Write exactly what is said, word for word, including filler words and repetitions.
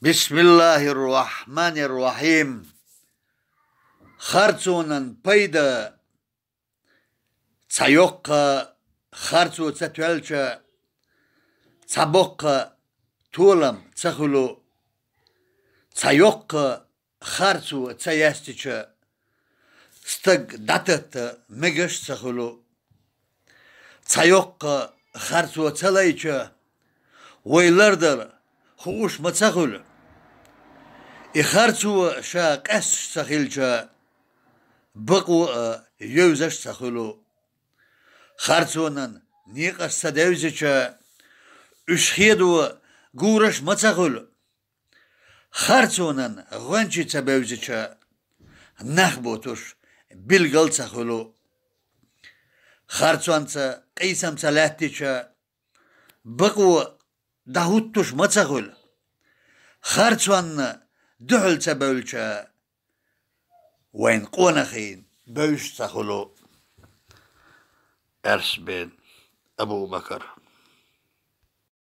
بسم الله الرحمن الرحيم. Харцонан пайда. Цхьа йоккха харцо ца тоьлча, цхьа боккха толам ца хуьлу. Цхьа йоккха харцо ца яьстича, стаг дӀататта мегаш ца хуьлу. Цхьа йоккха харцо ца лайча, вай лардар хууш ма ца хуьлу. И харцо ша къаьсташ ца хилча, бакъо а йовзаш ца хуьлу. Харцонан некъаш ца девзича, уьш хедо гураш ма ца хуьлу. Харцонан гӀоьнчий ца бевзича, нах бутуш билгал ца хуьлу. Харцонца къийсам ца лаьттича, бакъо дӀахӀуттуш ма ца хуьлу. Харцонна дуьхьал ца бевлча, вайн къонахийна бевзаш ца хуьлу. Аьрс бен Абу Бакар.